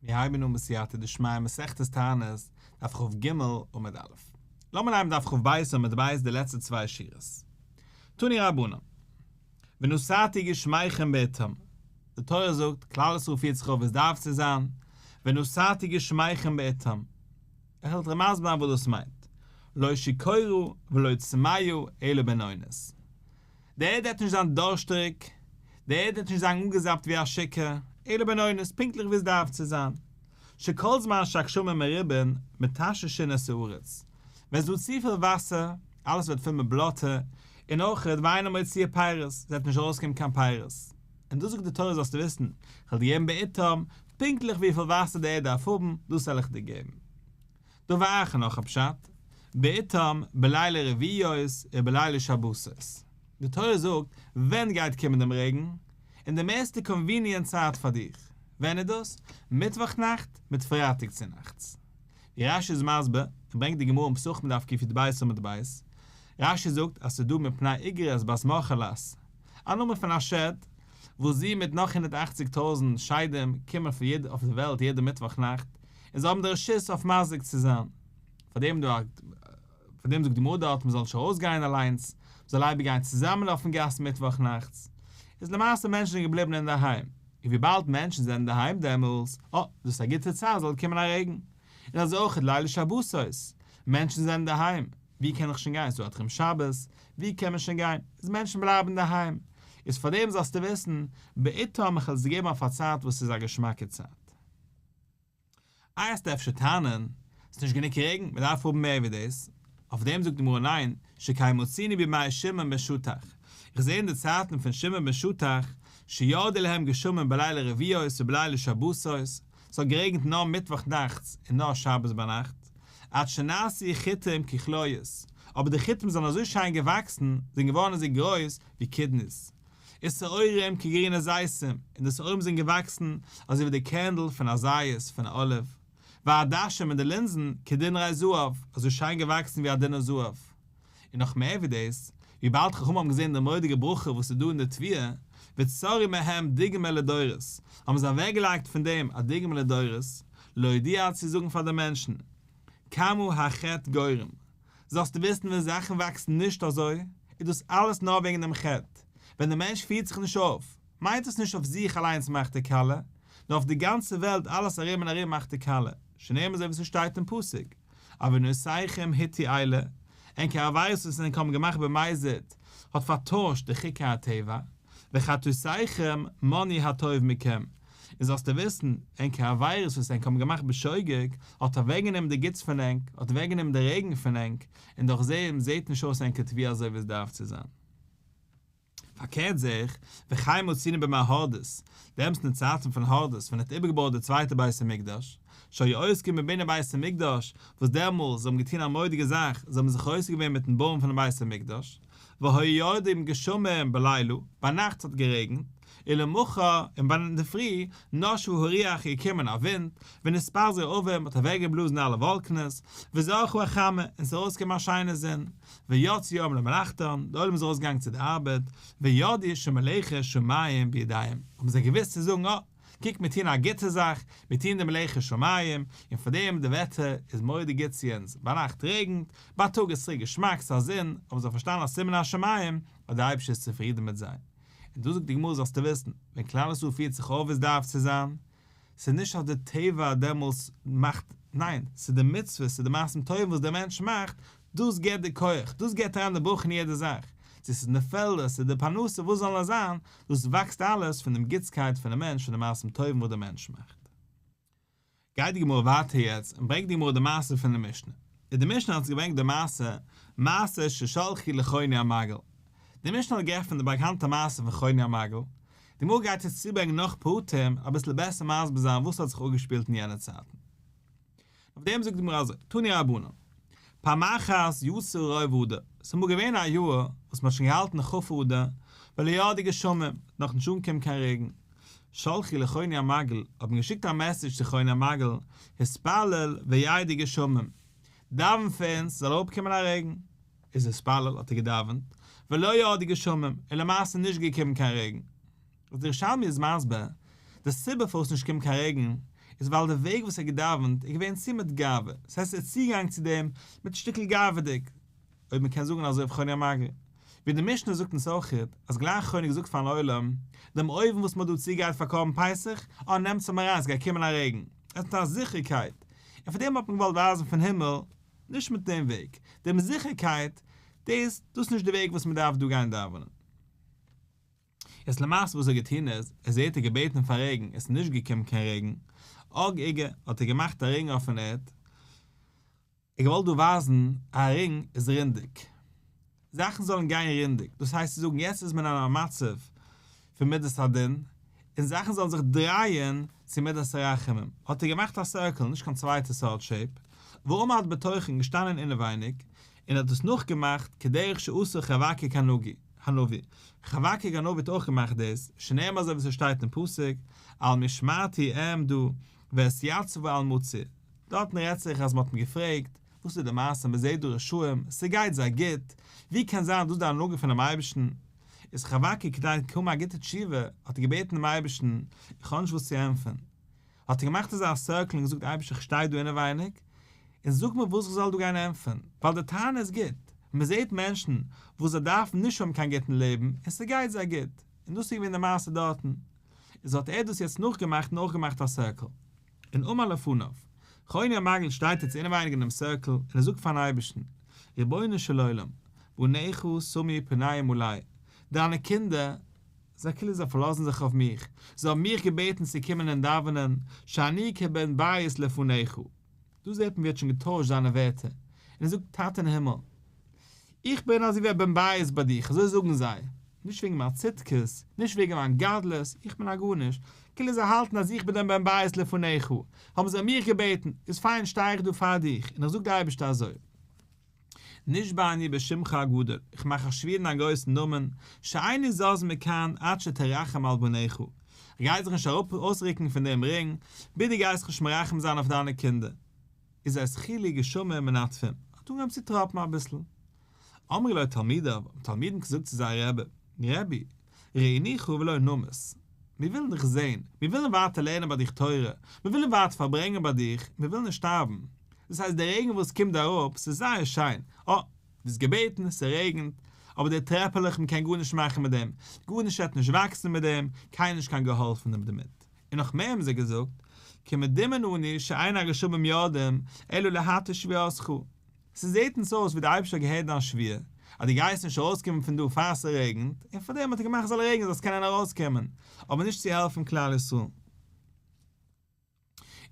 מיר הייבן אן בסייעתא דשמיא מסכת תענית, דף כ"ג עמוד א'. לאמיר נעמען דף כ"ב עמוד ב' די לעצטע צוויי שורות. תנו רבנן. ונתתי גשמיכם בעתם. די תורה זאגט, כלל ישראל פירט זיך אויף ווי עס דארף צו זיין, ונתתי גשמיכם בעתם. איך וועל דיר מסביר זיין וואס דאס מיינט. לא שיכורה ולא צמאה אלא בינונית. די ערד וועט נישט זיין דארשטריג, די ערד וועט נישט זיין אנגעזאפט ווי א שיכור, אלא בינונית, פונקטליך ווי עס דארף צו זיין. שכל זמן שהגשמים מרובין, מטשטשין את הארץ. ווען עס איז דא צופיל וואסער, אלעס ווערט פול מיט בלאטע, און אויך ואינה מוציאה פירות, עס וועט נישט ארויסקומען קיין פירות. און דאס זאגט די תורה זאלסטו וויסן, איך וועל דיר געבן בעתם, פונקטליך וויפיל וואסער די ערד דארף האבן, דאס וועל איך דיר געבן. דבר אחר נאך א פשט, בעתם בלילי רביעיות ובלילי שבתות. די תורה זאגט ווען גייט קומען דעם רעגן, אין די מערסטע convenient צייט פאר דיך. ווען איז דאס? מיטוואך נאכט מיט פרייטאג צונאכטס. ווי רש"י איז מסביר, און ברענגט די גמרא אין פסחים דף קי"ב עמוד ב', רש"י זאגט אז ס'איז דא מפני איגרת בת מחלת, א נאמען פון א שד, וואס זי מיט נאך 180 טויזענט שדים קומען פון יעדע אויף די וועלט יעדע מיטוואך נאכט, און זיי האבן די רשות אויף מזיק צו זיין. פאר דעם דא פאר דעם זאגט די גמרא דארט מ'זאל נישט ארויסגיין אליינס, מ'זאל אייביג גיין צוזאמען אויפן גאס מיטוואך נאכטס. איז למעשה מענטשן זענען געבליבן אינדערהיים. און וויבאלד מענטשן זענען אינדערהיים דעמאלס, אה, דאס איז א גוטע צייט זאל קומען א רעגן. און אזוי אויך לילי שבתות, מענטשן זענען אינדערהיים, ווי קען איך שוין גיין, ס'איז דא א תחום שבת, ווי קען מען שוין גיין, איז מענטשן בלייבן אינדערהיים, איז פארדעם זאלסטו וויסן, בעתם איך וועל עס דיר געבן אויף א צייט וואס איז א געשמאקע צייט. איי וועסטו אפשר טענה'ן, ס'איז נישט גענוג רעגן, מען דארף האבן מער ווי דאס, אויף דעם זאגט די גמרא ניין, שכן מצינו בימי שמעון בן שטח, איך זע אין די צייטן פון שמעון בן שטח, שירדו להם גשמים בלילי רביעיות ובלילי שבתות, ס'האט גערעגנט נאר מיטוואך נאכטס און נאר שבת ביינאכט, עד שנעשו חיטים ככליות, אבער די חיטים זענען אזוי שיין געוואקסן, זענען געווארן אזוי גרויס ווי kidneys, ושעורים כגרעיני זיתים, און די שעורים זענען געוואקסן אזוי ווי די קערנדל פון א זית פון א אליוו, והעדשים און די לינזן כדינרי זהב, אזוי שיין געוואקסן ווי א דינר זהב. און נאך מער ווי דאס, וויבאלד חכמים האבן געזען די מורא'דיגע ברכה וואס איז דא אין די תבואה, וצרו מהם דוגמא לדורות, האבן זיי אוועקגעלייגט פון דעם א דוגמא לדורות, להודיע צו זאגן פאר די מענטשן, כמה החטא גורם, זאלסטו וויסן ווען זאכן וואקסן נישט אזוי, איז דאס אלעס נאר וועגן דעם חטא, ווען דער מענטש פירט זיך נישט אויף, מיינט עס נישט אויף זיך אליינס מאכט ער קאלע, נאר אויף די גאנצע וועלט אלעס ארום און ארום מאכט ער קאלע, שנאמר אזוי ווי ס'שטייט אין פסוק, עוונותיכם הטו אלה, ענקער עבירות וואס ענק האבן געמאכט במזיד האט פארטוישט די חוקי הטבע, וחטאותיכם מנעו הטוב מכם, און זאלסטו וויסן, ענקער עבירות וואס ענק האבן געמאכט בשוגג האט אוועקגענומען די גוטס פון ענק, האט אוועקגענומען די רעגן פון ענק, און דורך דעם זעט נישט אויס ענקער תבואה אזוי ווי עס דארף צו זיין. פארקערט זעה איך, וכן מצינו בימי הורדוס, דעמאלטס אין די צייטן פון הורדוס ווען ער האט איבערגעבויעט די צווייטע בית המקדש, שהיו עוסקים בבנין בית המקדש, וואס דעמאלס זיי האבן געטון א מורא'דיגע זאך, זיי האבן זיך עוסק געווען מיטן בויען פונעם בית המקדש, והיו יורדים גשמים בלילה, ביינאכט האט גערעגנט, ולמחר, און ביי אינדערפרי, נשבה הרוח איז געקומען א ווינט, ונתפזרו העבים האט אוועקגעבלאזן אלע וואלקנעס, וזרחה החמה, און ס'איז ארויסגעקומען א שיינע זון, ויצאו העם למלאכתם, די עולם איז ארויסגעגאנגען צו די ארבעט, וידעו שמלאכת שמים בידיהם, האבן זיי געוואוסט צו זאגן, אה, קוק מיר טוען א גוטע זאך, מיר טוען די מלאכת שמים, און פאר דעם די וועטער איז מורא'דיג גוט צו אונז, ביינאכט רעגנט, בייטאג איז צוריק געשמאק, ס'איז א זון, האבן זיי פארשטאנען א סימן השמים, אז דער אייבערשטער איז צופרידן מיט זיי. און דא זאגט די גמרא זאלסטו וויסן, ווען כלל ישראל פירט זיך אויף ווי עס דארף צו זיין, ס'איז נישט אז די טבע דעמאלס מאכט, ניין, ס'איז די מצוות, ס'איז די מעשים טובים וואס דער מענטש מאכט, דאס געבט די כח, דאס געבט אריין די ברכה אין יעדע זאך, צו ס'איז אין די פעלדער, ס'איז די פרנסה, וואס זאל נאר זיין, דאס וואקסט אלעס פון דעם גוטסקייט פונעם מענטש, פון די מעשים טובים וואס דער מענטש מאכט. גייט די גמרא ווייטער יעצט און ברענגט די גמרא די מעשה פון די משנה. אין די משנה האט זיך געברענגט די מעשה, מעשה ששלחו לחוני המעגל. די משנה האט געעפנט די באקאנטע מעשה פון חוני המעגל. די גמרא גייט יעצט צוברענגען נאך פרטים אביסל בעסער מסביר זיין וואס האט זיך אפגעשפילט אין יענע צייטן. אויף דעם זאגט די גמרא אזוי, תנו רבנן, פעם אחת יצא רוב אדר, ס'איז אמאל געווען א יאר וואס מ'האט שוין געהאלטן כ' אדר, ולא ירדו גשמים, נאכנישט אנגעקומען קיין רעגן, שלחו לחוני המעגל, האט מען געשיקט א message צו חוני המעגל, התפלל וירדו גשמים, דאווען פאר אונז ס'זאל אראפקומען א רעגן. איז התפלל האט ער געדאווענט, ולא ירדו גשמים, און למעשה נישט געקומען קיין רעגן. וואס דער ירושלמי איז מסביר, די סיבה פארוואס נישט קומט קיין רעגן, איז ווייל די וועג וואס ער האט געדאווענט איז געווען צו מיט גאווה, ס'הייסט ער איז צוגעגאנגען צו דעם מיט שטיקל גאווה'דיג, אויב מ'קען זאגן אזוי אויף חוני המעגל. ווי די משנה זאגט אונז אויכעט, אז גלייך חוני האט געזאגט פארן עולם, דעם אויוון וואס מ'האט דא צוגעגרייט פאר קרבן פסח, אה נעמטס אים אריין, ס'גייט קומען א רעגן. עס מיט א זיכערקייט. און פאר דעם האט מען געוואלט ווייזן פון הימל, נישט מיט דעם וועג, דעם זיכערקייט, דאס דאס איז נישט די וועג וואס מ'דארף דא גיין דאווענען. יעצט למעשה וואס ער האט געטון איז, ער האט געבעטן פאר רעגן, עס איז נישט געקומען קיין רעגן, עג עוגה, האט ער געמאכט א רינג אויפן ערד, ער געוואלט דא ווייזן א רינג איז רינדיג, זאכן זאלן גיין רינדיג, דאס הייסט צו זאגן יעצט איז מען אין א מצב פון מידת הדין, און זאכן זאלן זיך דרייען צו מידת הרחמים, האט ער געמאכט א circle, נישט קיין צווייטע סארט shape, ועמד בתוכן געשטאנען אינעווייניג, און האט עס נאכגעמאכט כדרך שעשה חבקוק הנביא, חבקוק הנביא האט אויך געמאכט דאס, שנאמר אזוי ווי ס'שטייט אין פסוק, על משמרתי אעמדה ואתיצבה על מצור, דארטן רעדט זיך אז מ'האט אים געפרעגט, וואס איז די מעשה מ'זעט דא רשעים, ס'גייט זיי גוט, ווי קען זיין דאס די הנהגה פונעם אייבערשטן? איז חבקוק כדי באקומען א גוטע תשובה, האט ער געבעטן דעם אייבערשטן, איך האב נישט וואס צו ענטפערן. האט ער געמאכט אזא circle און געזאגט אייבערשטער איך שטיי דא אינעווייניג, און זאג מיר וואס איך זאל דא גיין ענטפערן, ווייל די טענה איז גוט, מען זעט מענטשן וואס זיי דארפן נישט האבן קיין גוטן לעבן און ס'גייט זיי גוט, און דאס איז געווען די מעשה דארטן, איז האט ער דאס יעצט נאכגעמאכט און אויך געמאכט א circle. און אמר לפניו, חוני המעגל שטייט יעצט אינעווייניג אינעם circle און ער זאגט פארן אייבערשטן, רבונו של עולם, בניך שמו פניהם עלי, דיינע קינדער, זיי כאילו זיי פארלאזן זיך אויף מיך, זיי האבן מיך געבעטן צו קומען און דאווענען, שאני כבן בית לפניך. דא זעט מען ווי ער האט שוין געטוישט זיינע ווערטער, און ער זאגט, טאטע אין הימל, איך בין אזוי ווי א בן בית ביי דיך, אזוי זאגן זיי, נישט וועגן מיין צדקות, נישט וועגן מיין גדלות, איך בין א גארנישט, כאילו זיי האלטן אז איך בין דער בן בית לפניך, האבן זיי מיך געבעטן, איז פיין שטיי איך דא פאר דיך, און איך זאג די אייבערשטער אזוי. נשבע אני בשמך הגדול, איך מאך א שבועה אין דיין גרויסן נאמען, שאיני זז מכאן עד שתרחם על בניך, איך גיי זיך נישט אראפ אויסרוקן פון דעם רינג, ביז דו גייסט זיך נישט מרחם זיין אויף דיינע קינדער. איז התחילו גשמים מנטפים, האט אנגעהויבן צו טראפן אביסל. אמרו לו תלמידיו, האבן תלמידים געזאגט צו זייער רבי, רבי, ראינוך ולא נמות, מיר ווילן דיך זען, מיר ווילן ווייטער לערנען ביי דיך תורה, מיר ווילן ווייטער פארברענגען ביי דיך, מיר ווילן נישט שטארבן. דאס הייסט דער רעגן וואס קומט אראפ, ס'איז זייער שיין, אה, דו האסט געבעטן, ס'רעגנט, אבער די טרעפעלעך, מ'קען גארנישט מאכן מיט דעם, גארנישט וועט נישט וואקסן מיט דעם, קיינער נישט קיין געהאלפן דערמיט. און נאך מער האבן זיי געזאגט, כמדומין אנו שאין הגשמים יורדים אלא להתיר שבועתך. ס'זעט אונז אויס ווי דער אייבערשטער האט געהערט דיין שבועה, אז דו גייסט נישט ארויסקומען פון דא פאר ס'רעגנט, און פארדעם האט ער געמאכט ס'זאל רעגענען זאלסט קענען ארויסקומען, אבער נישט צו העלפן כלל ישראל.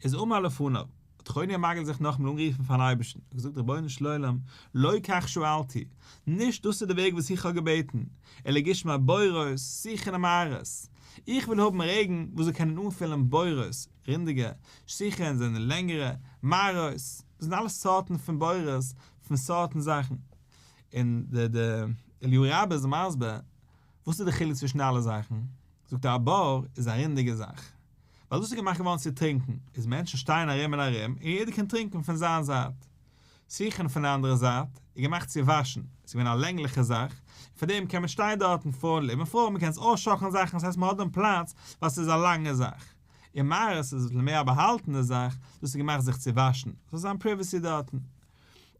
איז אמר לפניו, האט חוני המעגל זיך נאכאמאל אנגערופן פארן אייבערשטן, און געזאגט רבונו של עולם, לא כך שאלתי, נישט דאס איז די וועג וואס איך האב געבעטן, אלא גשמי בורות, שיחין ומערות, איך וויל האבן רעגן וואס זאל קענען אנפילן בורות, רינדיגע, שיחין זענען לענגערע, מערות, דאס זענען אלעס סארטן פון בורות, פון סארטן זאכן. און די די אליהו רבה איז מסביר, וואס איז די חילוק צווישן אלע זאכן? זאגט ער א בור איז א רינדיגע זאך, ווייל דאס איז געמאכט געווארן צו טרינקען, איז מענטשן שטייען ארום און ארום און יעדער קען טרינקען פון זיין זייט. שיחין פון די אנדערע זייט איז געמאכט צו וואשן, עס איז געווען א לענגליכע זאך, און פאר דעם קען מען שטיין דארטן פארן לעבן פרויען, מען קען עס אויסשאקלן זאכן, עס הייסט מען האט דעם פלאץ ווייל עס איז א לאנגע זאך. און מערות איז מער א באהאלטענע זאך, דאס איז געמאכט זיך צו וואשן, עס זאל זיין privacy דארטן.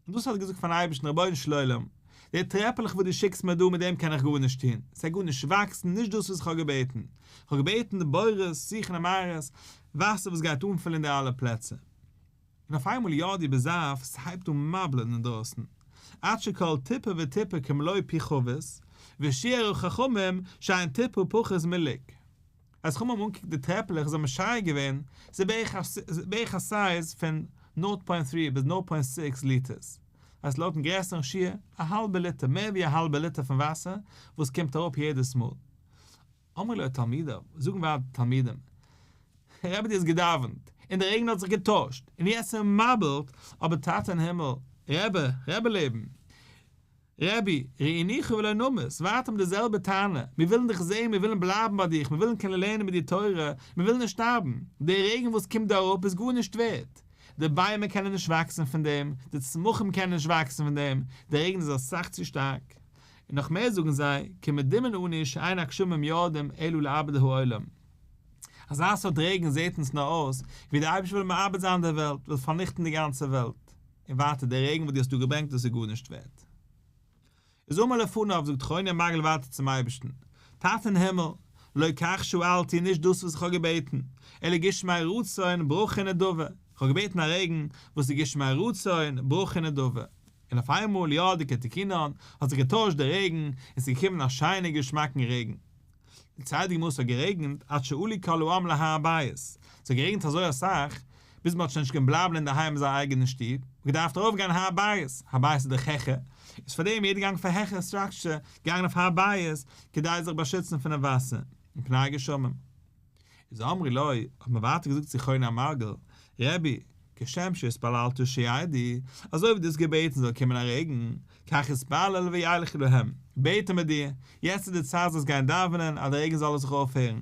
און דאס האט ער געזאגט פארן אייבערשטן, רבונו של עולם, די טרעפעלעך וואס דו שיקסט מיר דא מיט דעם קען איך גארנישט טון, עס וועט גארנישט וואקסן, נישט דאס וואס איך האב געבעטן, איך האב געבעטן די בורות, שיחין און מערות, וואסער וואס גייט אנפילן די אלע פלעצער. און אויף איינמאל ירדו בזעף, ס'הייבט אן מבל'ן אינדרויסן, עד שכל טיפה וטיפה כמלוא פי חבית, ושיערו חכמים שאין טיפה פחות מלוג. אז חכמים האבן אנגעקוקט די טרעפעלעך זיי האבן משער געווען, ס'איז בערך א size פון nought point three ביז nought point six ליטערס, הייסט לויטן גרעסערן שיעור, א האלבע ליטער, מער ווי א האלבע ליטער פון וואסער וואס קומט אראפ יעדעס מאל. אמרו לו תלמידיו, זאגן ווייטער די תלמידים, רבי דו האסט געדאווענט, און דער רעגן האט זיך געטוישט, און יעצט איז מבול'ט, אבער טאטע אין הימל, רבי, רבי לעבן, רבי, ראינוך ולא נמות, ווייטער מיט די זעלבע טענה, מיר ווילן דיך זען, מיר ווילן בלייבן ביי דיך, מיר ווילן קענען לערנען מיט דיר תורה, מיר ווילן נישט שטארבן, דער רעגן וואס קומט דא אראפ איז גארנישט ווערט, די ביימער קענען נישט וואקסן פון דעם, די צמחים קענען נישט וואקסן פון דעם, דער רעגן איז אסאך צו שטארק. און נאך מער זאגן זיי, כמדומין אנו שאין הגשמים יורדים אלא לאבד העולם. אזא סארט רעגן זעט אונז נאר אויס ווי דער אייבערשטער וויל מאבד זיין די וועלט, וויל פארניכטן די גאנצע וועלט. און ווייטער, דער רעגן וואס דו האסט דא געברענגט דאס איז גארנישט ווערט. איז אמר לפניו, זאגט חוני המעגל ווייטער צום אייבערשטן, טאטע אין הימל, לא כך שאלתי, נישט דאס וואס איך האב געבעטן, אלא גשמי רצון, ברכה ונדבה, איך האב געבעטן א רעגן וואס איז גשמי רצון, ברכה ונדבה. און אויף איינמאל, יא, די כתיקונן, האט זיך געטוישט דער רעגן, און ס'איז געקומען א שיינער געשמאקן רעגן. דערציילט די גמרא ס'האט גערעגנט עד שעלו כל העם להר הבית, ס'האט גערעגנט אזוי אסאך, ביז מ'האט שוין נישט געקענט בלייבן אינדערהיים אין זייער אייגענע שטוב, מ'האט געדארפט ארויפגיין הר הבית, הר הבית איז דאך העכער, איז פארדעם יעדער געגאנגען אויף א העכערע סטראקטשער, געגאנגען אויף הר הבית, כדי זיך באשיצן פונעם וואסער, מפני הגשמים. איז אמרו לו, האט מען ווייטער געזאגט צו חוני המעגל, רבי, כשם שהתפללת שירדו, אזוי ווי דו האסט געבעטן זאל קומען א רעגן, כך התפלל וילכו להם, בעטן מיר דיר, יעצט איז די צייט זאלסט גיין דאווענען אז די רעגן זאל זיך אויפהערן.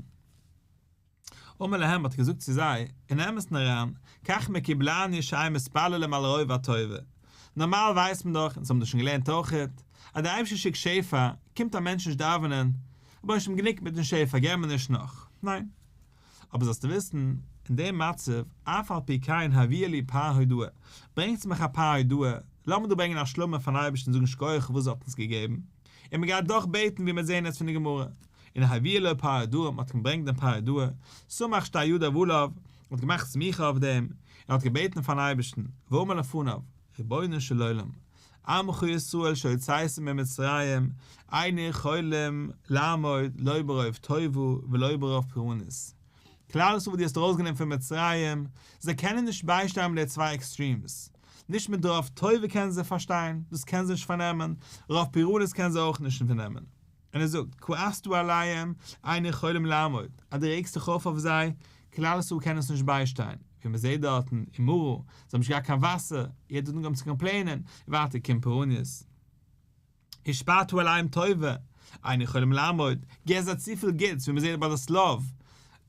אמר להם האט ער געזאגט צו זיי, אין אמת'ן אריין, כך מקובלני שאין מתפללים על רוב הטובה. נארמאל ווייסט מען דאך, אונז האבן דאס שוין געלערנט אויכעט, אז דער אייבערשטער שיקט שפע, קומט א מענטש נישט דאווענען, רבונו של עולם גענוג מיטן שפע, געב מיר נישט נאך. ניין. אבער זאלסטו וויסן, אין דעם מצב, אף על פי כן הביאו לי פר הודאה, ברענגטס מיך א פר הודאה, לאמיר דא ברענגען א שלמים פארן אייבערשטן און זאגן שכוח וואס ער האט אונז געגעבן, און מען גייט דאך בעטן ווי מיר זעען יעצט פון די גמרא, און הביאו לו פר הודאה, מען האט געברענגט דעם פר הודאה, סמך שתי ידיו עליו, מען האט געמאכט סמיכה אויף דעם, און האט געבעטן פארן אייבערשטן, ואמר לפניו, רבונו של עולם, עמך ישראל שהוצאת ממצרים, אין יכולים לעמוד לא ברוב טובה ולא ברוב פורענות. כלל ישראל וואס דו האסט ארויסגענומען פון מצרים, זיי קענען נישט ביישטיין מיט די צוויי extremes. נישט מיט רוב טובה קענען זיי פארשטיין, דאס קענען זיי נישט פארנעמען, רוב פורענות קענען זיי אויך נישט פארנעמען. און ער זאגט, כעסת עליהם, אין יכולים לעמוד, אז דו רעגסט דיך אויף אויף זיי, כלל ישראל קען עס נישט ביישטיין, ווי מען זעט דארטן אין מרה, זיי האבן נישט געהאט קיין וואסער, יעדער האט אנגעהויבן צו קאמפלעינען, און ווייטער קומט פורעניות. השפעת עליהם טובה, אין יכולים לעמוד, געב זיי צופיל גוטס, ווי מען זעט ביי די שליו,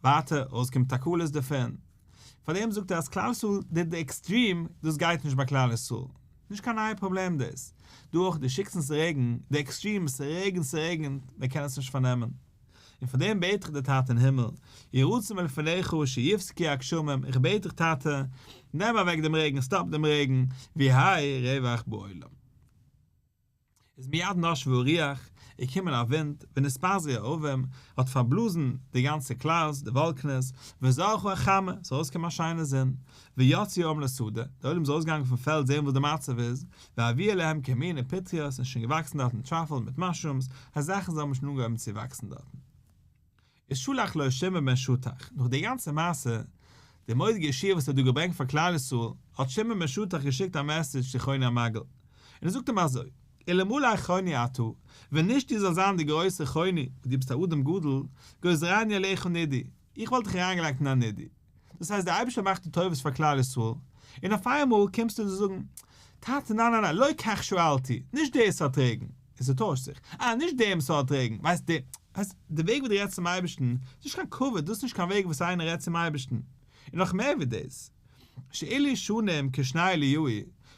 ווייטער אויסקומט תקלות דערפון. פארדעם זאגט ער אז כלל ישראל די די extreme דאס גייט נישט ביי כלל ישראל. נישט קיין נייע פראבלעם דאס. דא אויך די שיקסט אונז רעגן, די extreme ס'רעגנט ס'רעגנט מען קען עס נישט פארנעמען. און פארדעם בעט איך דיר טאטע אין הימל, יהי רצון מלפניך שיפסקו הגשמים, איך בעט דיך טאטע, נעם אוועק דעם רעגן, stop דעם רעגן, ויהי רווח בעולם. איז מיד נשבה הרוח, איז געקומען א ווינט, ונתפזרו העבים, האט פארבלאזן די גאנצע clouds, די וואלקנעס, וזרחה החמה, ס'איז ארויסגעקומען א שיינע זון, ויצאו העם לשדה, דער עולם איז ארויסגעגאנגען פון פעלד זען וואס די מצב איז, והביאו להם כמון ופטריות, און שוין געוואקסן דארטן טראפל מיט mushrooms, אז זאכן זאלן שוין אנגעהויבן צו וואקסן דארטן. איז שלח לו שמעון בן שטח, נאך די גאנצע מעשה, די מורא'דיגע ישועה וואס ער האט דא געברענגט פאר כלל ישראל, האט שמעון בן שטח געשיקט א message צו חוני המעגל, און ער זאגט אים אזוי, אלמלא חוני אתה, ווען נישט דו זאלסט זיין די גרויסע חוני, וואס דו ביסט א אדם גדול, גוזרני עליך נידוי, איך וואלט דיך אריינגעלייגט אין א נידוי. דאס הייסט דער אייבערשטער מאכט די טובות פאר כלל ישראל, און אויף איינמאל קומסטו און זאגן, טאטע ניין ניין ניין, לא כך שאלתי, נישט די סארט רעגן, און ס'טוישט זיך, אה נישט דעם סארט רעגן, ווייסט די, ווייסט די וועג ווי דו רעדסט צום אייבערשטן, איז נישט קיין כבוד, דאס איז נישט קיין וועג וואס איינער רעדט צום אייבערשטן, און נאך מער ווי דאס, שאילו שנים כשני אליהו,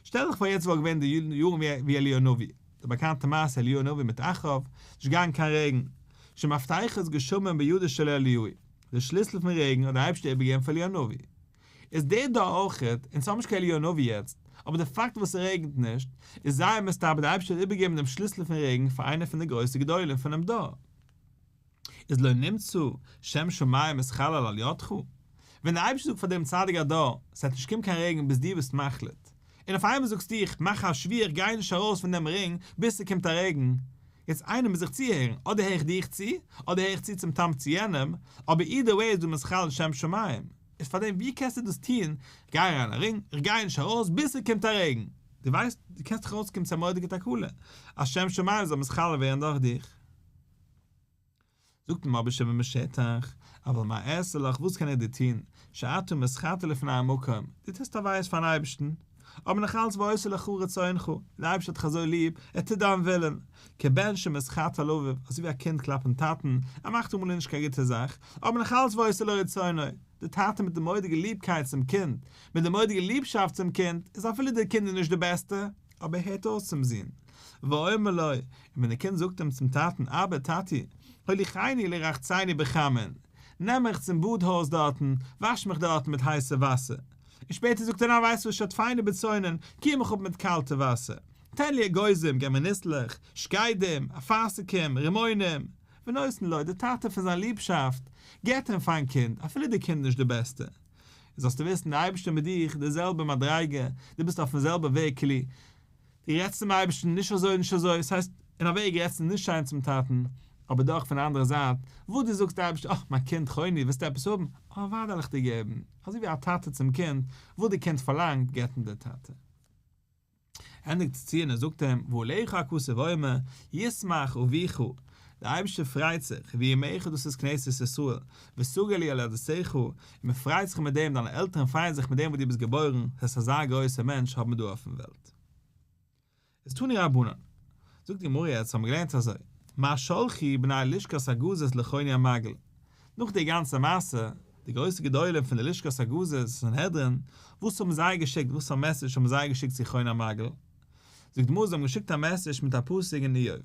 שטעל דיך פאר יעצט וואלט געווען די יארן ווי אליהו הנביא, די באקאנטע מעשה אליהו הנביא מיט אחאב, נישט געגאנגען קיין רעגן, שמפתחות גשמים בידו של אליהו, די שליסל פון רעגן האט דער אייבערשטער איבערגעגעבן פאר אליהו הנביא. איז דער דא אויכעט, אונז האבן נישט קיין אליהו הנביא יעצט, אבער די פאקט וואס ס'רעגנט נישט, איז זייער מסתבר דער אייבערשטער האט איבערגעגעבן דעם שליסל פון רעגן פאר איינער פון די גרויסע גדולים פונעם דור. איז לא נמצא שם שמים מתחלל על ידך? ווען דער אייבערשטער זאגט פאר דעם צדיק הדור, ס'וועט נישט קומען קיין רעגן ביז דו ביסט מחליט, און אויף איינמאל זאגסטו איך מאך א שבועה איך גיי נישט ארויס פון דעם רינג ביז ס'קומט א רעגן, יעצט איינער מוז זיך צוהערן, אדער הער איך דיך צו, אדער הער איך צו צום טאמפ צו יענעם, אבער either way איז דא מתחלל שם שמים, איז פארדעם ווי קענסטו דאס טון, גיי אריין א רינג, איך גיי נישט ארויס ביז ס'קומט א רעגן, דו ווייסט, דו קענסט דאך ארויסקומען צו א מורא'דיגע תקלה, אז שם שמים זאל מתחלל ווערן דורך דיך. זאגט אים אבער שמעון בשטח, אבל מה אעשה לך, וואס קען איך דיר טון, שאתה מתחטא לפני המקום, דו טוסט עבירות פארן אייבערשטן, אבער נאך אלץ ועושה לך רצונך, דער אייבערשטער האט דיך אזוי ליב, ער טוט דיין ווילן, כבן שמתחטא על אביו, אזוי ווי א קינד כלפי טאטן, ער מאכט אמאל נישט קיין גוטע זאך, אבער נאך אלץ ועושה לו רצונו, דער טאטע מיט די מורא'דיגע ליבקייט צום קינד, מיט די מורא'דיגע ליבשאפט צום קינד, איז אפילו דער קינד איז נישט די בעסטע, אבער ער הערט אויס צום זון, ואומר לו, און ווען דער קינד זאגט אים צום טאטן, אבא, טאטי, הוליכני לרחצני בחמין, נעם מיך צום באד הויז דארטן, וואש מיך דארטן מיט הייסע וואסער. און שפעטער זאגט ער ניין ווייסט וואס שטפני בצונן, קיר מיך אפ מיט קאלטע וואסער. תן לי אגוזים, געב מיר ניסלעך, שקדים, אפרסקים, רימונים. ונותן לו, דער טאטע פון זיין ליבשאפט, געבט אים פארן קינד, אפילו די קינד איז נישט די בעסטע. זאלסטו וויסן, דער אייבערשטער מיט דיך, די זעלבע מדריגה, דו ביסט אויפן זעלבע וועג כאילו, דו רעדסט צום אייבערשטן נישט אזוי נישט אזוי, ס'הייסט, אין א וועג רעדסטו נישט שיין צום טאטן, אבער דאך פון די אנדערע זייט, וואס דו זאגסט די אייבערשטער, אה, מיין קינד חוני, ווילסטו עפעס האבן? אה, אוודאי וועל איך דיר געבן, אזוי ווי א טאטע צום קינד, וואס די קינד פארלאנגט געבט אים דער טאטע. ענדיגט צו און ער זאגט אים, ועליך הכתוב אומר, ישמח אביך, דער אייבערשטער פרייט זיך, ואמך דאס איז כנסת ישראל, ותגל יולדתך, און מען פרייט זיך מיט דעם, דיינע עלטערן פרייען זיך מיט דעם וואס דו ביסט געבוירן, דאס הייסט אזא גרויסער מענטש האבן מיר דא אויפן וועלט. איז תנו רבנן. זאגט די גמרא יעצט האבן מיר געלערנט אזוי, מה שלחו בני לשכת הגזית לחוני המעגל, נאך די גאנצע מעשה, די גרויסע גדולים פון די לשכת הגזית, סנהדרין, וואס האבן זיי געשיקט, וואס פאר מעסעדזש האבן זיי געשיקט צו חוני המעגל? זאגט די גמרא זיי האבן געשיקט א מעסעדזש מיט א פסוק אין איוב,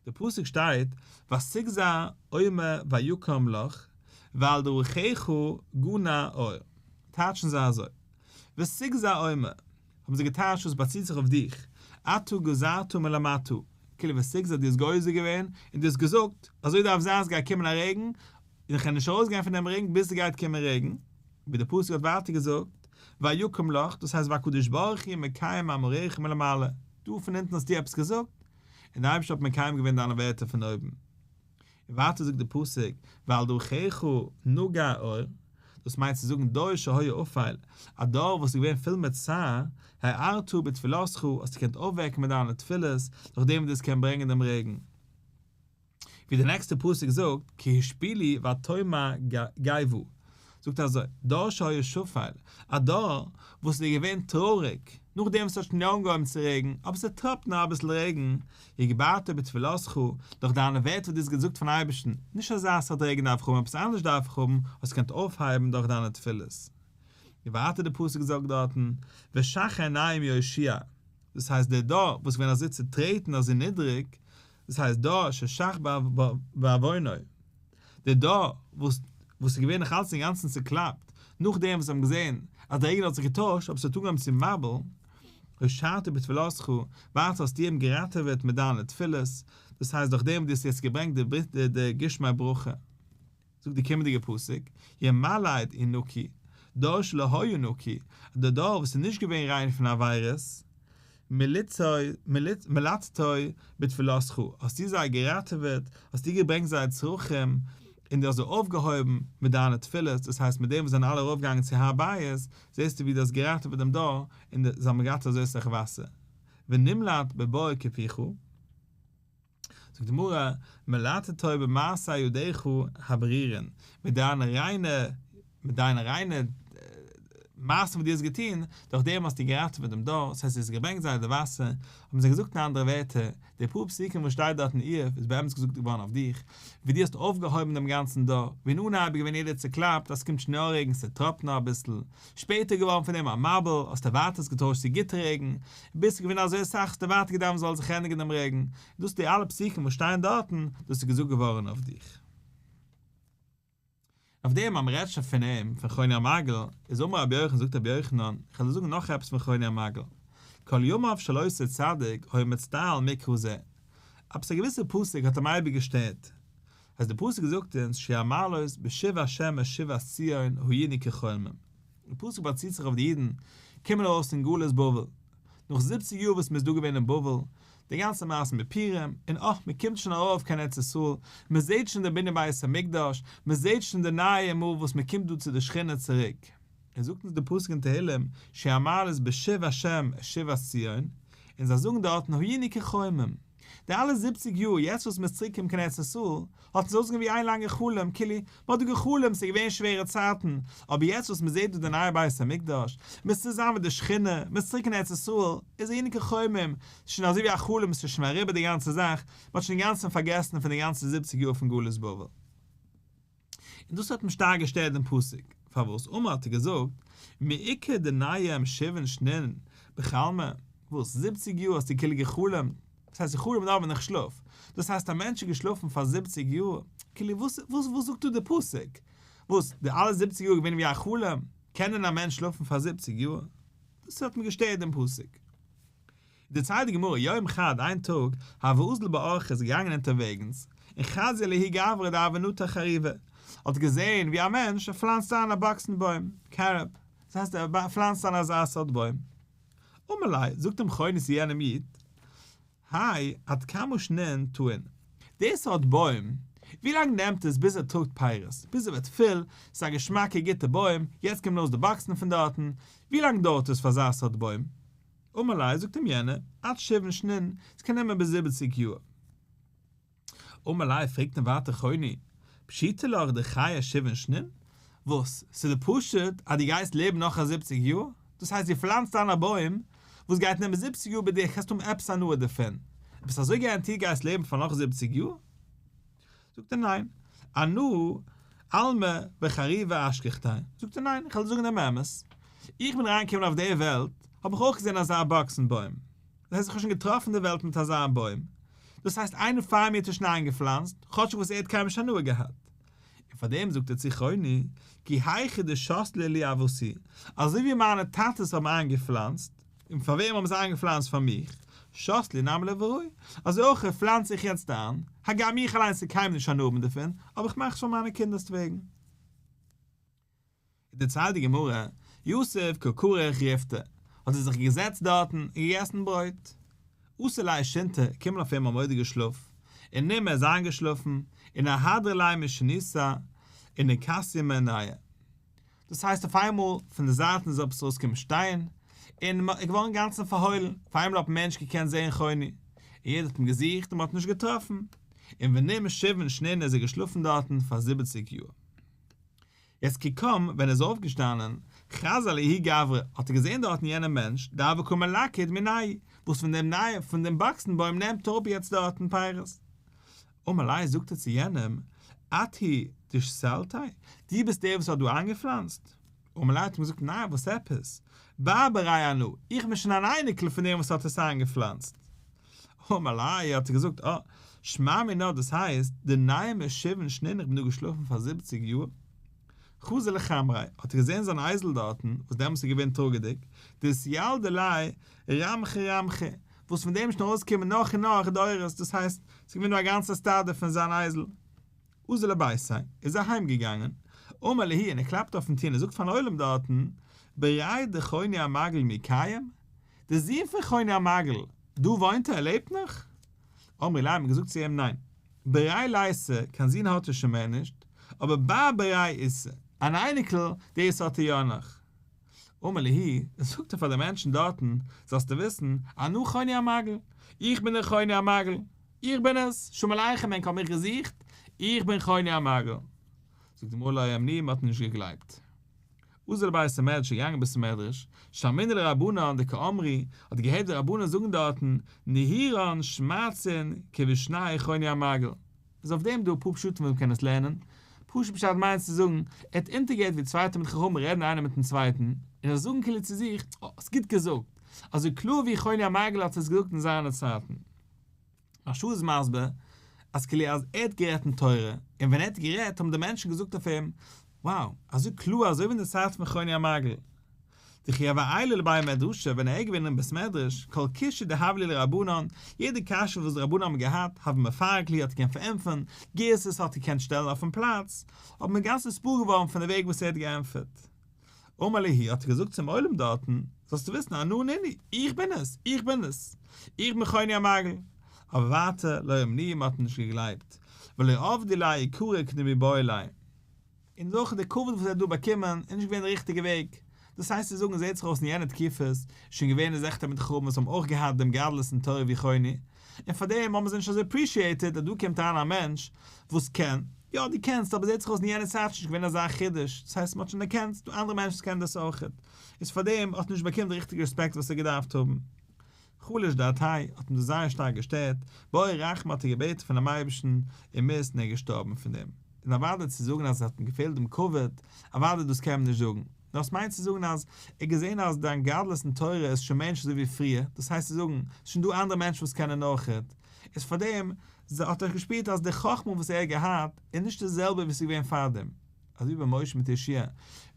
די פסוק שטייט ותגזר אומר ויקם לך ועל דרכיך גנר אור, טייטשן זיי אזוי, ותגזר אומר, האבן זיי געטייטשט וואס באציט זיך אויף דיך, אתה גזרת מלמטה, כאילו ותגזר דו האסט גוזר געווען און דו האסט געזאגט, אזוי דארף זיין ס'גייט קומען א רעגן, און איך קען נישט ארויסגיין פון דעם רעגן ביז ס'גייט קומען רעגן, ווי דער פסוק האט ווייטער געזאגט, ויקם לך, דאס הייסט והקדוש ברוך הוא מקיים מאמריך מלמעלה, דא פון אונטן האסטו עפעס געזאגט, און דער אייבערשטער האט מקיים געווען דיינע ווערטער פון אויבן. און ווייטער זאגט דער פסוק, ועל דרכיך נגר אור, דאס מיינט צו זאגן דור שהיה אפל, א דור וואס איז געווען פול מיט צער, הערת בתפילתך, האסטו געקענט אויפוועקן מיט דיינע תפילות, דורך דעם וואס דו האסט געקענט ברענגען דעם רעגן. ווי דער נעקסטער פסוק זאגט, כי השפילו ותאמר גועה, זאגט אזוי, דור שהיה שפל, א דור וואס איז געווען טרויעריג, נאכדעם וואס ס'האט שוין יא אנגעהויבן צו רעגן, אבער ס'טראפט נאר אביסל רעגן, הגברתו בתפילתך, דורך דיינע ווערטער וואס דו האסט געזאגט פארן אייבערשטן, נישט אזא סארט רעגן דארף איך האבן, עפעס אנדערש דארף איך האבן, האסט געקענט אויפהייבן דורך דיינע תפילות. און ווייטער דער פסוק זאגט דארטן, ושח עיניים יושיע, דאס הייסט דער דור וואס איז געווען אזוי צוטרעטן אזוי נידריג, דאס הייסט דור ששח בעוונו, דער דור וואס וואס איז געווען נאך אלץ אינגאנצן צוקלאפט, נאכדעם וואס זיי האבן געזען אז דער רעגן האט זיך געטוישט אבער עס האט אנגעהויבן צו מבול, הושעתו בתפילתך, ווייטער האסטו אים געראטעוועט מיט דיינע תפילות, דאס הייסט דורך דעם וואס דו האסט יעצט געברענגט די די גשמי ברכה. זאגט די קומענדיגע פסוק, ימלט ינקי, דור שלא היה נקי, דער דור וואס איז נישט געווען ריין פון עבירות, מלטתו בתפילתך, האסטו זיי געראטעוועט, האסטו געברענגט זייער צרכים, און דו האסט זיי אויפגעהויבן מיט דיינע תפילות, דאס הייסט מיט דעם וואס זיי זענען אלע ארויפגעגאנגען צו הר הבית, זעסטו ווי דו האסט געראטעוועט דעם דור, און זיי האבן געהאט אזוי סאך וואסער. ונמלט בבור כפיך. זאגט די גמרא, מלטתו במעשי ידיך הברירין, מיט דיינע ריינע, מיט דיינע ריינע מעשים וואס דו האסט געטון, דורך דעם האסטו געראטעוועט דעם דור, דאס הייסט דו האסט געברענגט זיי די וואסער, האבן זיי געזאגט אין אנדערע ווערטער, די פאר פסוקים וואס שטייט דארט אין איוב איז באמת געזאגט געווארן אויף דיך, ווי דו האסט אויפגעהויבן דעם גאנצן דור, ווי אין אנהייב איז געווען יעדער צוקלאפט אז ס'קומט שוין יא רעגן, ס'טראפט נאר אביסל, שפעטער געווארן פון דעם א מבול, האסטו ווייטער עס געטוישט צו גוט רעגן, ביז ס'איז געווען אזוי סאך האסטו ווייטער געדאווענט ס'זאל זיך ענדיגן דעם רעגן, דאס די אלע פסוקים וואס שטייען דארטן, דאס איז געזאגט געווארן אויף דיך. אויף דעם אז מ'רעדט שוין פון אים, פון חוני המעגל, איז אמר רבי יוחנן זאגט רבי יוחנן, איך וועל דיר זאגן נאך עפעס פון חוני המעגל, כל ימיו של אותו צדיק היה מצטער על מקרא זה, עפעס א געוויסע פסוק האט אים אייביג געשטערט, אז די פסוק זאגט אונז שיר המעלות בשוב השם את שיבת ציון היינו כחולמים, די פסוק באציט זיך אויף די אידן קומען ארויס פון גלות בבל, נאך זיבציג יאר וואס מען איז דא געווען אין בבל, די גאנצע מעשה מיט פורים, און אה, מען קומט שוין ארויף קיין ארץ ישראל, מען זעט שוין די בנין בית המקדש, מען זעט שוין די נייע מאל וואס מען קומט דא צו די שכינה צוריק. און זאגט אונז די פסוק אין תהלים שיר המעלות בשוב השם את שיבת ציון, און זיי זאגן דארטן היינו כחולמים. די אלע זיבציג יאר יעצט וואס מ'איז צוריק געקומען קיין ארץ ישראל, האט עס אויסגעזען ווי איין לאנגע חלום, כאילו, מ'האט דא גע'חלומ'ט, ס'איז געווען שווערע צייטן, אבער יעצט וואס מ'זעט דא די נייע בית המקדש, מ'איז צוזאמען מיט די שכינה, מ'איז צוריק אין ארץ ישראל, איז היינו כחולמים, ס'איז שוין אזוי ווי א חלום, ס'איז שוין אריבער די גאנצע זאך, מ'האט שוין אינגאנצן פארגעסן פון די גאנצע זיבציג יאר פון גלות בבל. און דאס האט אים שטארק געשטערט דעם פסוק, פארוואס אמר האט ער געזאגט, מי איכא דנייעם שבעין שנין בחלמא, וואס, זיבציג יאר האסטו כאילו גע'חלומ'ט? דאס הייסט איך חלום נאר ווען איך שלאף, דאס הייסט א מענטש איז געשלאפן פאר זיבציג יאר, כאילו וואס וואס וואס זאגט דא די פסוק? וואס, די אלע זיבציג יאר איז געווען ווי א חלום? קען דען א מענטש שלאפן פאר זיבציג יאר? דאס האט מיר געשטערט דעם פסוק. דערציילט די גמרא, יום חד, איין טאג, הוה אזיל באורחא איז געגאנגען אונטערוועגנס, און חזייה לההוא גברא דהוה נטע חרובי, האט געזען ווי א מענטש ער פלאנצט איין א באקסן בוים, carob, דאס הייסט ער פלאנצט איין אזא סארט בוים. אמר ליה, זאגט אים חוני צו יענעם איד, האי עד כמה שנין טעין, די סארט בוים, ווי לאנג נעמט עס ביז ער טראגט פירות, ביז ער ווערט פול, ס'איז א געשמאקע גוטע בוים, יעצט קומען ארויס די באקסן פון דארטן, ווי לאנג דויערט עס פאר אזא סארט בוים? אמר ליה, זאגט אים יענער, עד שבעין שנין, ס'קען נעמען ביז זיבעציג יאר. אמר ליה, פרעגט אים ווייטער חוני, פשיטא לך דחיי שבעין שנין? וואס, ס'איז דיר פשוט אז דו גייסט לעבן נאך א זיבעציג יאר? דאס הייסט דו פלאנצט איין א בוים וואס גייט נעמען זיבעציג יאר ביז דו קענסט האבן עפעס הנאה דערפון, ביסט אזוי גאראנטירט גייסט לעבן פאר נאך זיבעציג יאר? זאגט ער ניין, אנא אלמא וחרובי אשכחתיה, זאגט ער ניין, איך וועל זאגן דעם אמת, איך בין אריינגעקומען אויף דער וועלט האב איך אויך געזען אזא באקסן בוים, דאס הייסט איך האב שוין געטראפן די וועלט מיט אזא בוים, דאס הייסט איינער פאר מיר האט עס שוין איינגעפלאנצט, כאטשיג וואס ער האט קיינמאל נישט הנאה געהאט. און פאר דעם זאגט ער צו חוני, כי היכי דשתלי לי אבותי, אזוי ווי מיינע טאטעס האבן איינגעפלאנצט, און פאר וועם האבן זיי איינגעפלאנצט פאר מיך, שתלי נמי לבראי, אזוי אויך פלאנץ איך יעצט איין, הגם איך אליינס וועל קיינמאל נישט הנאה האבן דערפון, אבער איך מאך עס פאר מיינע קינדער'ס וועגן. דערציילט די גמרא, יתיב קא כריך ריפתא, האט ער זיך געזעצט דארטן און געגעסן ברויט. אתא ליה שינתא, קומען אויף אים א מורא'דיגע שלאף, ונים ער איז איינגעשלאפן, און אהדריה ליה משיניתא, ונכסייה מעינייהו. דאס הייסט אויף איינמאל פון די זייטן איז עפעס ארויסגעקומען שטיין, און מען איז געווארן אינגאנצן פארהוילן, אויף איינמאל האט מען מער נישט געקענט זען חוני, און יעדער האט אים געזוכט און מען האט נישט געטראפן, און ונים שבעין שנין איז ער געשלאפן דארטן פאר זיבעציג יאר. יעצט כי קם, ווען ער איז אויפגעשטאנען, חזייה לההוא גברא, האט ער געזען דארטן יענעם מענטש, דהוה קא מלקט מינייהו, וואס פון דעם נייע, פון דעם באקסן בוים נעמט ער אפ יעצט דארטן פירות. אמר ליה זאגט ער צו יענעם, את הוא דשתלתיה, דו ביסט דער וואס האט דא איינגעפלאנצט? אמר ליה האט אים געזאגט, ניין וואס עפעס, בר בריה אנא, איך בין שוין אן אייניקל פון דעם וואס האט עס איינגעפלאנצט. אמר ליה האט ער געזאגט, אה, שמע מינה דאס הייסט, דניימא שבעין שנין איך בין דא געשלאפן פאר זיבעציג יאר. חזא לחמריה, האט ער געזען זיין אייזל דארטן, וואס דעמאלטס איז געווען טראגעדיג, דאתיליד ליה רמחי רמחי, וואס פון דעם איז שוין ארויסגעקומען נאך און נאך דורות, דאס הייסט, ס'איז געווען דא א גאנצע סטאדע פון זיין אייזל. אזל לביתיה, איז ער אהיים געגאנגען, אמר להו און ער קלאפט אויפן טיר און ער זאגט פארן עולם דארטן, בריה דחוני המעגל מי קיים? דער זון פון חוני המעגל, דא וואוינט ער? ער לעבט נאך? אמרי ליה האט מען געזאגט צו אים ניין, בריה ליתא, קיין זון האט ער שוין מער נישט, אבער בר בריה איתיה, אן אייניקל, דאס האט ער יא נאך. אמר להו, זאגט ער פאר די מענטשן דארטן, זאלסטו וויסן, אנא חוני המעגל, איך בין דער חוני המעגל, איך בין עס, שלום עליכם ענק האבן מיך געזוכט, איך בין חוני המעגל. זאגט די גמרא לא אמינוהו מען האט נישט געגלייבט. אזל לבית המדרש איז געגאנגען בית המדרש, שמעינהו לרבנן דקאמרי, האט געהערט די רבנן זאגן דארטן, נהירן שמעתין כבשני חוני המעגל. איז אויף דעם דא אפאר פשטים ווי מ'קען עס לערנען, פשוט פשט מיינט צו זאגן, ער האט אונטערגעהערט ווי צוויי תלמידי חכמים רעדן איינער מיטן צווייטן, און זיי זאגן כאילו צו זיך, אה, האסט גוט געזאגט, אזוי קלאר ווי חוני המעגל האט עס געזאגט אין זיינע צייטן. מהרש"א איז מסביר אז כאילו אז ער האט גערעדט אין תורה, און ווען ער האט גערעדט האבן די מענטשן געזאגט אויף אים, wow, אזוי קלאר אזוי ווי אין די צייט פון חוני המעגל. דכי הוה עיילי לבי מדרשא ווען ער איז געווען אין בית מדרש, כל קושיא דהוה להו לרבנן, יעדע קשיא וואס די רבנן האבן געהאט, הוה מפרק להו האט געקענט פארענטפערן, גירסאות האט געקענט שטעלן אויפן פלאץ, האט מען גאנץ נתפעל געווארן פון די וועג וואס ער האט געענטפערט. אמר להו האט ער געזאגט צום עולם דארטן, זאלסטו וויסן אנא נינהו, איך בין עס, איך בין עס, איך בין חוני המעגל. אבער ווייטער, לא אמינוהו מען האט נישט געגלייבט, ולא עבדי ליה יקרא כדמיבעי ליה. און אויך די כבוד וואס ער האט דא באקומען איז נישט געווען די ריכטיגע וועג, דאס הייסט צו זאגן זעט זיך אויס אין יענע תקופות איז שוין געווען אזעלכע תלמידי חכמים וואס האבן אויך געהאט דעם גדלות אין תורה ווי חוני, און פאר דעם האבן זיי נישט אזוי appreciated אז דא קומט אריין א מענטש וואס קען, יא דו קענסט אבער זעט זיך אויס אין יענע צייט איז נישט געווען אזא חידוש, דאס הייסט מען האט שוין דערקענט ס'דא אנדערע מענטשן וואס קענען דאס אויכעט, איז פאר דעם האט ער נישט באקומען די ריכטיגע רעספעקט וואס ער האט געדארפט האבן. חלש דעתיה האט אים דאס זייער שטארק געשטערט, בעי רחמי האט ער געבעטן פונעם אייבערשטן ומית און ער איז געשטארבן פון דעם. און אוודאי צו זאגן אז עס האט אים געפעלט דעם כבוד, אוודאי דאס קען מען נישט זאגן. נאר עס מיינט צו זאגן אז ער האט געזען אז דיין גדלות אין תורה איז שוין מער נישט אזוי ווי פריער, דאס הייסט צו זאגן, ס'איז שוין דא אנדערע מענטשן וואס קענען אויכעט, איז פארדעם האט ער געשפירט אז די חכמה וואס ער האט געהאט איז נישט די זעלבע ווי ס'איז געווען פארדעם. אזוי ווי ביי משה מיט יהושע,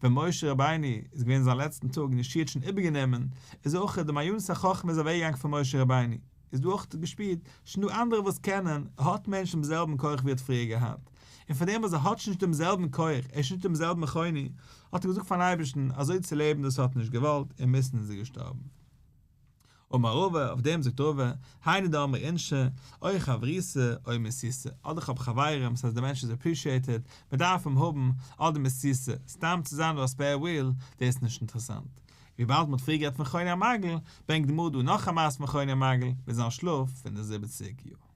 ווען משה רבינו איז געווען זיין לעצטן טאג און יהושע האט שוין איבערגענומען, איז אויך די מעיינות החכמה איז אוועקגעגאנגען פון משה רבינו, איז דא אויך געשפירט, שוין דא אנדערע וואס קענען, ער האט מער נישט דעם זעלבן כח ווי ער האט פריער געהאט, און פאר דעם אז ער האט שוין נישט דעם זעלבן כח, ער איז שוין נישט דעם זעלבן חוני, האט ער געזאגט פארן אייבערשטן, אזוי צו לעבן דאס האט ער נישט געוואלט, אינמיטן איז ער געשטארבן. אמר רבא, אויף דעם זאגט רבא, היינו דאמרי אינשי, או חברותא, או מיתותא, אדער איך האב חברים, ס'הייסט דער מענטש איז appreciated, מען דארף אים האבן, אדער מיתותא, סתם צו זיין דא א spare wheel, דאס איז נישט אינטערעסאנט. וויבאלד מען האט פריער גערעדט פון חוני המעגל, ברענגט די גמרא דא נאך א מעשה פון חוני המעגל, מיט זיין שלאף פון די זיבעציג יאר.